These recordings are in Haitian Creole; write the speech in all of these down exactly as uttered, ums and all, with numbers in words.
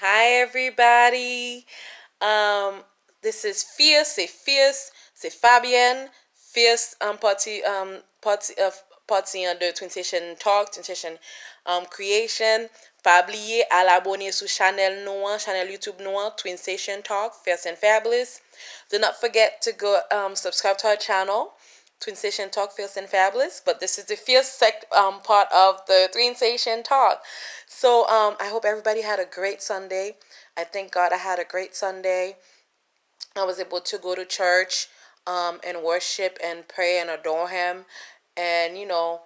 Hi everybody. Um, this is Fierce, c'est Fierce, c'est Fabienne. Fierce, um, partie, um, partie, uh, partie un de Twin Station Talk, Twin Station, um, Creation. Pa bliye al abone sou chanèl nou an, chanèl YouTube nou an, Twin Station Talk, Fierce and Fabulous. Do not forget to go, um, subscribe to our channel, Twin Station Talk, Fierce and Fabulous. But this is the Fierce sect, um, part of the Twin Station Talk. So, um, I hope everybody had a great Sunday. I thank God I had a great Sunday. I was able to go to church, um, and worship and pray and adore Him, and, you know,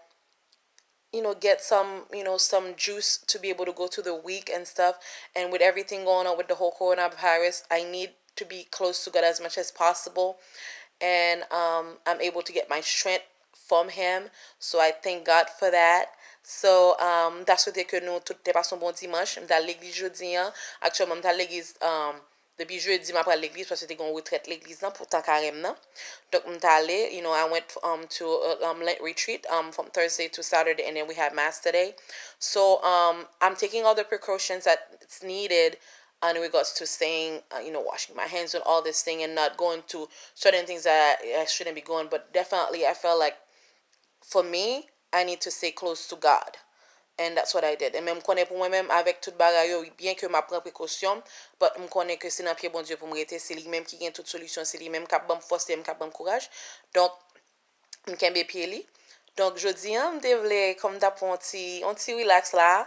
you know, get some, you know, some juice to be able to go through the week and stuff. And with everything going on with the whole coronavirus, I need to be close to God as much as possible. And, um, I'm able to get my strength from Him. So I thank God for that. So, um, m ta swete ke nou tout te pase yon bon dimanch. M t al legliz jodi an. Aktyèlman, m t al legliz, um, depi jedi, m ap pral legliz paske te gen yon retrèt legliz lan pou tan karèm nan. Donk, m t ale, you know, I went, um, to a, um, Lent retreat, um, from Thursday to Saturday, and then we had mass today. So, um, I'm taking all the precautions that's needed in regards to staying, uh, you know, washing my hands and all this thing and not going to certain things that I, I shouldn't be going. But definitely, I felt like for me, I need to stay close to God. And that's what I did. E menm konnen pou mwen menm, avèk tout bagay yo, byen ke m ap pran prekosyon, but m konnen ke se nan pye Bondye pou m rete, se li menm ki gen tout solisyon, se li menm k ap ban m fòs, se li menm k ap ban m kouraj. Donk, m kenbe pye li. Donk, jodi an, m te vle, kòm m t ap fè yon ti, yon ti relax la,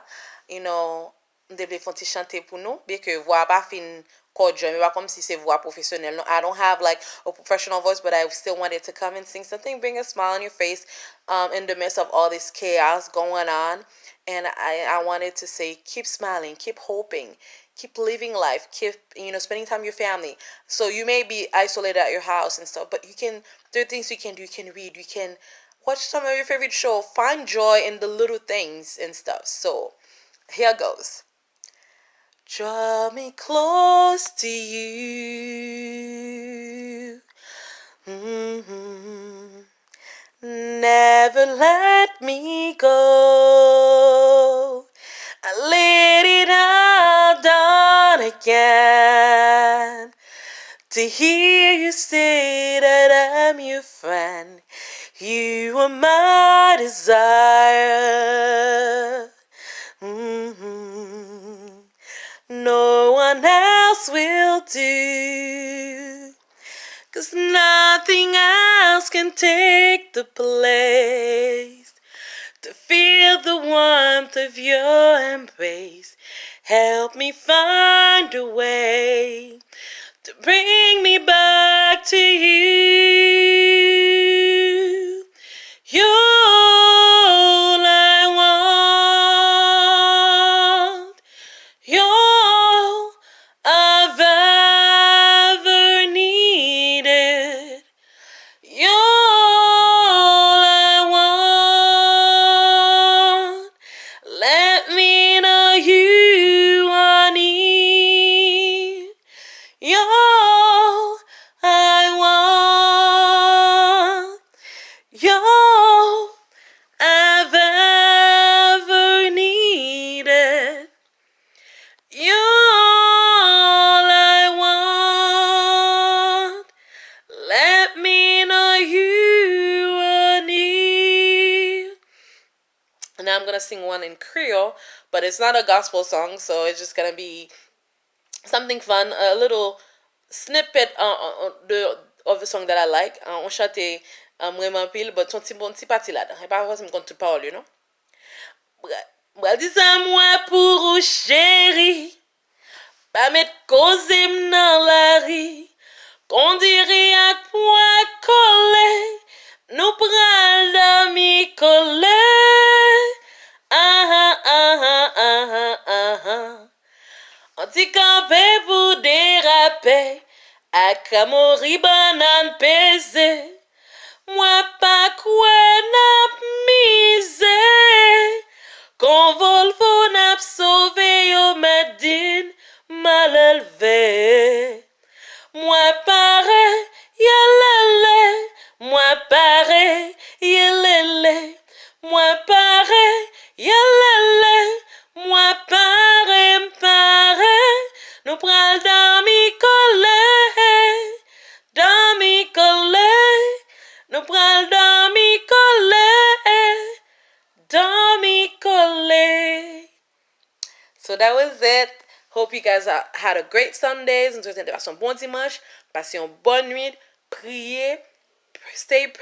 you know, m te vle fè yon ti chante pou nou, byen ke vwa a pa fin kòdjòy, men pa kòmsi se vwa pwofesyonèl, non. I don't have, like, a professional voice, but I still wanted to come and sing something, bring a smile on your face, um, in the midst of all this chaos going on. And I, I wanted to say, keep smiling, keep hoping, keep living life, keep, you know, spending time with your family. So you may be isolated at your house and stuff, but you can, there are things you can do. You can read, you can watch some of your favorite show, find joy in the little things and stuff. So here goes. Draw me close to you. Mm-hmm. Never let me go. I laid it all down again to hear you say that I'm your friend. You are my desire. Mm-hmm. No one else will do. 'Cause nothing else can take the place to feel the warmth of your embrace. Help me find a way to bring me back to you. You're all I want. You're all I've ever needed. You're all I want. Let me know you are near. You're all I want. You're all I've ever needed. You're all I want. Let me know you are near. Now I'm gonna sing one in Creole, but it's not a gospel song, so it's just gonna be something fun, a little snippet, uh, uh, uh, de, of the song that I like. Uh, on chante, uh, m renmen anpil, but son ti bon ti pati ladan. E pa fòsèman m konn tout pawòl yo, non. Bra- Bral di sa m wè pou ou, cheri. Pa met koze m nan lari. Kondiri ak pwa kole. Nou pral dòmi kole. Aha, aha, aha, aha. An ti kanpe pou derape. Ak kamori bannann peze. Mwen pa kwè n ap mize. Kon Volvo n ap sove yo, Medin malelve. Mwen pare, yelele. Mwen pare, yelele. Mwen pare, yelele. Mwen pare, m pare. Nou pral dòmi kole, dòmi kole. Nou pral dòmi kole, dòmi kole. So that was it. Hope you guys uh, had a great Sunday. M swete nou te pase yon bon dimanch, pase yon bon nwit, priye, stay prayed.